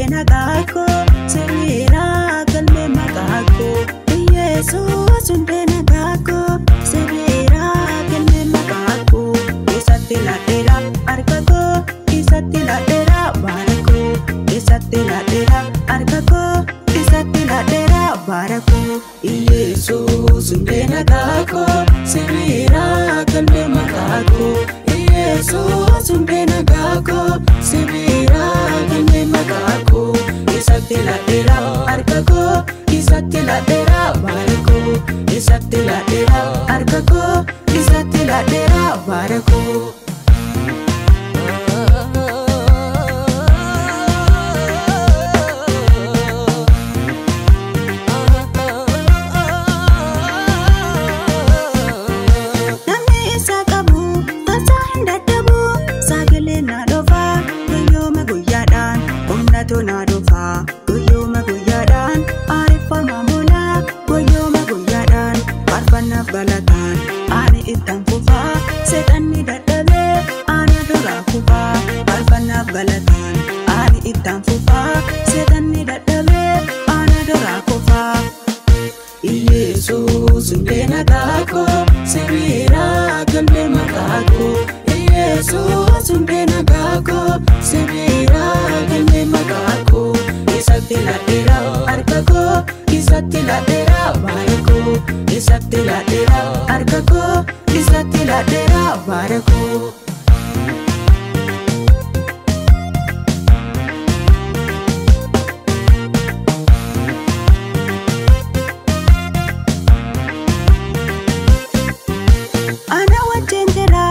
hundee nagaa koo sibiira galmee maqaa koo. Yesuus hundee nagaa koo sibiira galmee maqaa koo. Isatti laadheera harka koo isatti laadheera baara koo isatti laadheera harka koo isatti laadheera baara koo. Yesuus hundee nagaa koo sibiira galmee maqaa koo. Yesuus hundee nagaa koo sibiira galmee maqaa koo. Isatti laadheera harka koo isatti laadheera baara koo isatti laadheera harka koo isatti laadheera baara koo. Namni isa qabu tasaa hin dadhabu sagalee na dhufa guyyooma guyyaadhaan humnatu na dhufa guyyooma guyyaadhaan aareffama mola guyyooma guyyaadhaan faarfannaaf galataan ani ittan fufa seexanni dadhabee ana duraa kufa faarfannaaf galataan ani ittan fufa seexanni dadhabee ana duraa kufa. Yesuus hundee nagaa koo sibiira galmee maqaa koo. Yesuus hundee nagaa koo sibiira galmee maqaa koo. Isatti laadheera harka koo isatti laadheera baara koo isatti laadheera harka koo isatti laadheera baara koo. Ana wajjin jira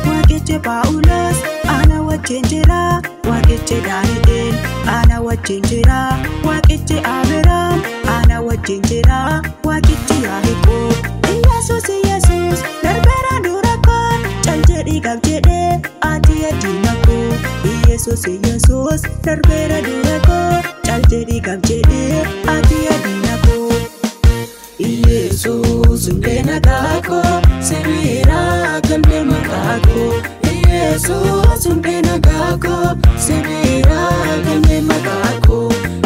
waaqichi Paawulos, ana wajjin jira waaqichi Daani'el, ana wajjin jira waaqichi Abiraam, ana wajjin jira waaqichi Yaaqoob. Yesuus Yesuus darbeera dura koo cal jedhii qab jedhee ati addunyaa koo. Yesuus Yesuus darbeera dura koo cal jedhii qab jedhee ati addunyaa koo. Yesuus hundee nagaa koo sibiira galmee maqaa koo. Yesuus hundee nagaa koo sibiira galmee maqaa koo.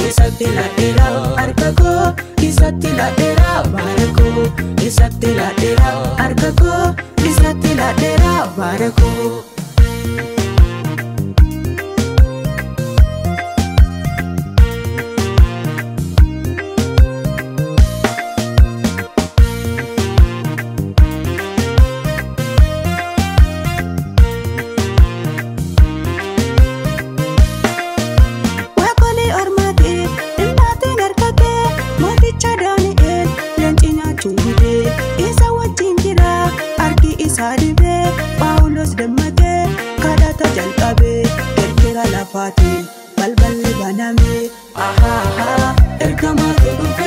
Isatti laadheera harka koo isatti laadheera baara koo isatti laadheera harka koo isatti laadheera baara koo. Waaqolii ormaatiif dhimaatiin harka kee mooticha Daani'el leenci nyaachuu didee isa wajjin jira harki isaa dibee Paawulos dammaqee kadhata jalqabee kirkira lafaatiin balballi banamee. Ahaa ergamaatu dhufe.